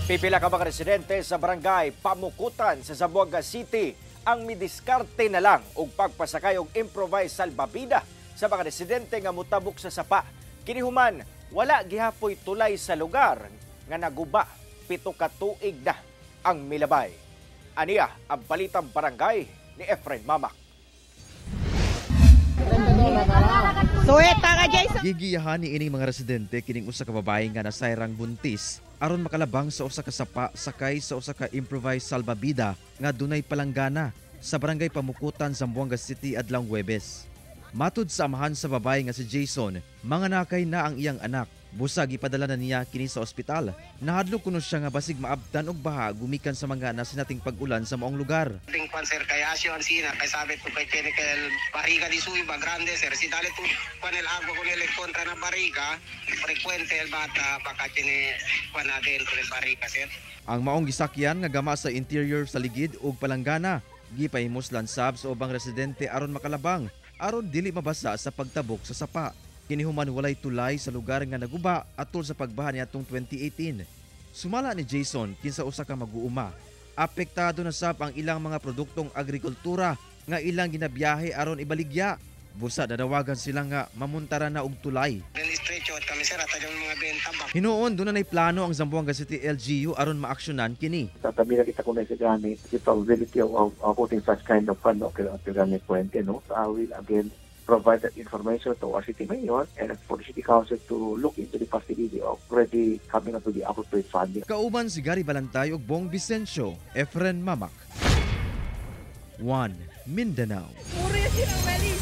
Pipila ka mga residente sa barangay Pamukutan sa Zamboanga City ang midiskarte na lang og pagpasakay og improvised salbabida sa mga residente nga mutabok sa sapa. Kini human wala gihapoy tulay sa lugar nga naguba 7 ka tuig na ang milabay. Aniya ang Balitang Barangay ni Efren Mamak. Suweta ka, Jason. Gigiyahan ni ining mga residente kining usa ka babae nga nasayrang buntis aron makalabang sa usa ka sapa sakay sa usa ka improvised salbabida nga dunay palanggana sa barangay Pamukutan, Zamboanga City adlawng Huwebes. Matud sa amahan sa babae nga si Jason, mga nakay na ang iyang anak. Busag ipadala na niya kini sa ospital. Nahadlok kuno siya nga basig maabtan og baha gumikan sa mga nasinating pag-ulan sa maong lugar. Ting kwan, sir, kay asyo ansina kay sabi ko kay tiene que el barriga di suyo ba grande, sir. Si dale tu kwan el agua con el contra na barriga frecuente el bata baka tiene kwan adentro del barriga, sir. Ang maong gisakyan nga gama sa interior sa ligid ug palanggana, gipahimuslan sab sa ubang residente aron makalabang, aron dili mabasa sa pagtabok sa sapa. Kini human walay tulay sa lugar nga naguba atol sa pagbaha niadtong 2018. Sumala ni Jason, kinsa usa ka mag-uuma, apektado na sab ang ilang mga produktong agrikultura nga ilang ginabiyahe aron ibaligya. Busa dadawagan sila nga mamuntara na og tulay. Then estrecho at kami, sir, at yung mga benta ba. Hinuon duna nay plano ang Zamboanga City LGU aron maaksyonan kini. Tatabi na kita kung sa gani the probability of putting such kind of fund okay gani puente, no? So I will again provide that information to our city mayor and for the city council to look into the possibility of already coming up with the appropriate funding. Kauban si Gary Balantay ug Bong Vicencio, Efren Mamak. 1 Mindanao. Puro yung sinang mali.